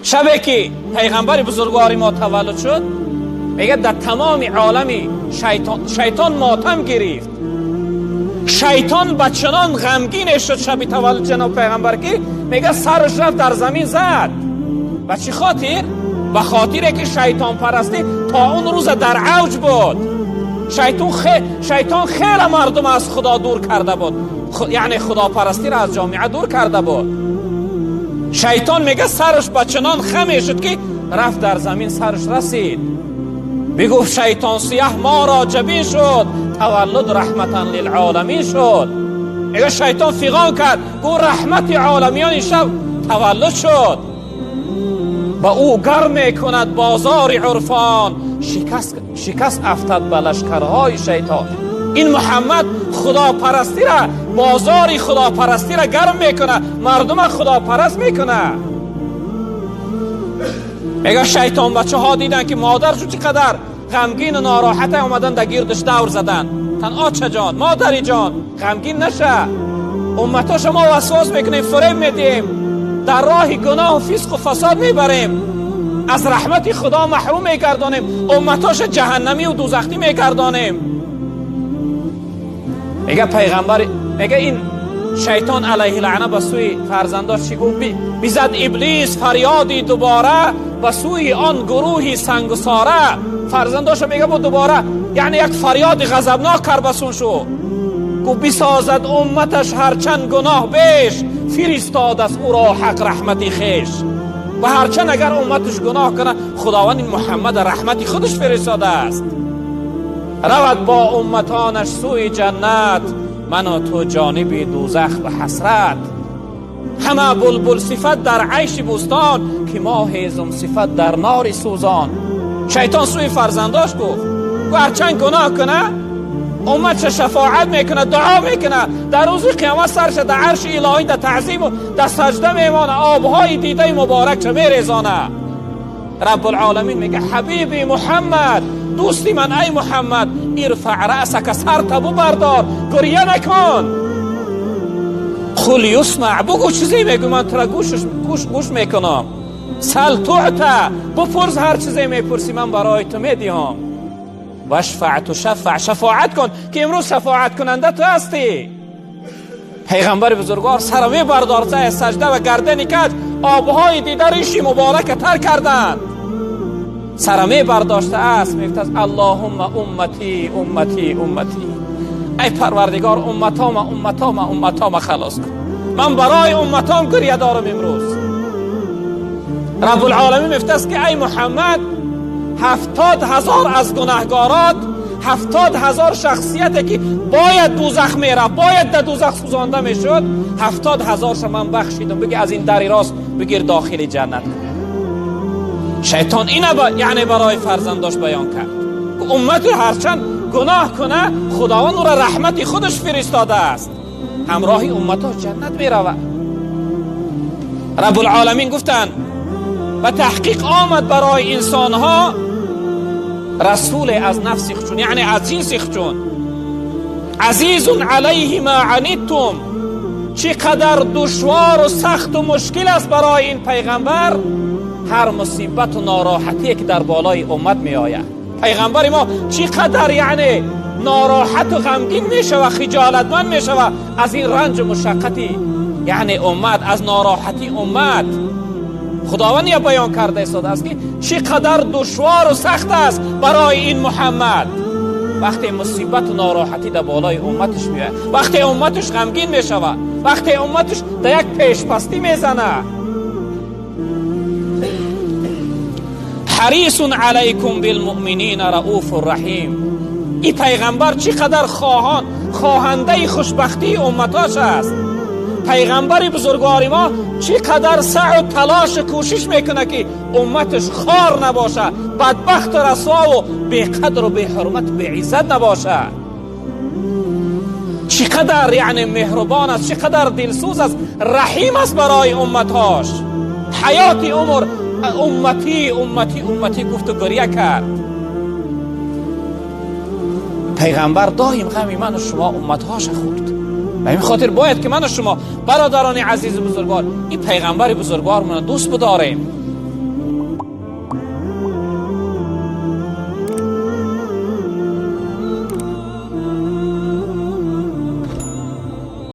Шабе ки пайғамбари бузургвори мо таваллуд шуд, мегӯяд дар тамоми олами шайтон мотам гирифт. Шайтон ба чунон ғамгине шуд шаби таваллуд ҷаноб пайғамбар, ки мегӯяд сараш рафт дар замин зад. Ба чӣ хотир? Ба хотире ки шайтонпарастӣ то он рӯза дар авҷ буд. Шайтон хеле мардум аз худо дур карда буд, яъне худопарастиро аз ҷомеа дур карда буд. Шайтон мегӯяд сараш ба чунон хаме шуд, ки рафт дар замин сараш расид. Бигуфт шайтон сияҳ моро ҷабин шуд, таваллуд раҳматан лилъоламин шуд. Мегӯяд шайтон фиғон кард, гуфт раҳмати оламиён ин шаб таваллуд шуд. Ба ӯ гарм мекунад бозори урфон, шикаст афтад ба лашкарҳои шайтон. Ин Муҳаммад худопарастира, бозори худопарастира гарм мекунад, мардума худопараст мекунад. Мегӯяд шайтон бачаҳо диданд, ки модаршу чӣ қадар ғамгину нороҳата, омадан дар гирдаш давр заданд. Тан очаҷон, модари ҷон, ғамгин наша, умматоша мо васвос мекунем, фиреб медиҳем, дар роҳи гуноҳу фисқу фасод мебарем, аз раҳмати худо маҳрум мегардонем, умматоша ҷаҳаннамию дузахтӣ мегардонем. Мега пайғамбар, мега ин шайтон алайҳи лаъна ба сӯи фарзандош чӣ гуфт? Бизад иблис фарёди дубора ба сӯи он гурӯҳи сангусора. Фарзандоша мега бу дубора, яъне як фарёди ғазабнок кард ба сӯн шу. Гуфт бисозад умматаш ҳарчанд гуноҳ беш, фиристод аст ӯро ҳақ раҳмати хеш. Ва ҳарчанд агар умматаш гуноҳ кунад, худованд ин Муҳаммада раҳмати худаш фиристодааст. Равад бо умматонаш сӯи ҷаннат, ману ту ҷониби дӯзах ба ҳасрат. Ҳама булбулсифат дар айши бӯстон, ки мо ҳезумсифат дар нори сӯзон. Шайтон сӯи фарзандош гуфт, ҳарчанд гуноҳ куна, умматша шафоат мекунад, дуо мекунад, дар рӯзи қиёмат сарша дар арши илоҳӣ дар таъзиму дар саҷда мемона, обҳои дидаи муборакша мерезона. Раббулоламин мега: ҳабиби Муҳаммад, дӯсти ман, ай Муҳаммад, ирфаъ раъсака, сарта бубардор, гиря накун. Қул юсмаъ, бугӯ чизе мегӯ, ман тура гӯш мекунам. Сал туъта, бупурс, ҳар чизе мепурсӣ, ман барои ту медиҳам. Вашфаъ тушаффаъ, шафоат кун, ки имрӯз шафоаткунанда ту ҳастӣ. Пайғамбари бузургвор сара мебардор аз саҷда ва гардани каҷ, обҳои дида риши муборака тар карданд. Сара мебардоштааст, мегуфтааст: аллоҳумма умматӣ, умматӣ, умматӣ, ай Парвардигор, умматома, умматома, умматома халос кун, ман барои умматом гиря дорам имрӯз. Раббулоламин мегуфтааст, ки ай Муҳаммад, 70,000 аз гунаҳгорот, 70,000 шахсияте ки бояд дузах мерафт, бояд дар дузах сӯзонда мешуд, 70,000-ша ман бахшидам, биги аз ин дари рост бигир, дохили ҷаннат кун. Шайтон ина яъне барои фарзандош баён кард: уммати ҳарчанд гуноҳ куна, худованд ӯро раҳмати худаш фиристодааст, ҳамроҳи умматош ҷаннат меравад. Раббулоламин гуфтанд: ба таҳқиқ омад барои инсонҳо расуле аз нафси хучун, яъне аз ҷинси хучун. Азизун алайҳи ма аниттум, чӣ қадар душвору сахту мушкил аст барои ин пайғамбар ҳар мусибату нороҳатие, ки дар болои уммат меояд. Пайғамбари мо чӣ қадар яъне нороҳату ғамгин мешава, хиҷолатманд мешава аз ин ранҷу мушаққати яъне уммат, аз нороҳатии уммат. Худованд я баён карда истодааст, ки чӣ қадар душвору сахт аст барои ин Муҳаммад, вақте мусибату нороҳатӣ дар болои умматаш меояд, вақте умматаш ғамгин мешавад, вақте умматаш дар як пешпастӣ мезанад. Ҳарисун алайкум билмуъминина рауфу раҳим. Ин пайғамбар чӣ қадар хоҳон, хоҳандаи хушбахтии умматош аст. Пайғамбари бузургвори мо чӣ қадар саъю талошу кӯшиш мекунад, ки умматаш хор набошад, бадбахту расвову беқадру беҳурмату беиззат набошад. Чӣ қадар яъне меҳрубон аст, чӣ қадар дилсӯз аст, раҳим аст барои умматҳош. Ҳаёти умр умматӣ, умматӣ, умматӣ гуфту гиря кард. Пайғамбар доим ғами ману шумо умматҳоша хӯрд. Ба ин хотир бояд, ки ману шумо, бародарони азизу бузургвор, ин пайғамбари бузургвормона дӯст бидорем.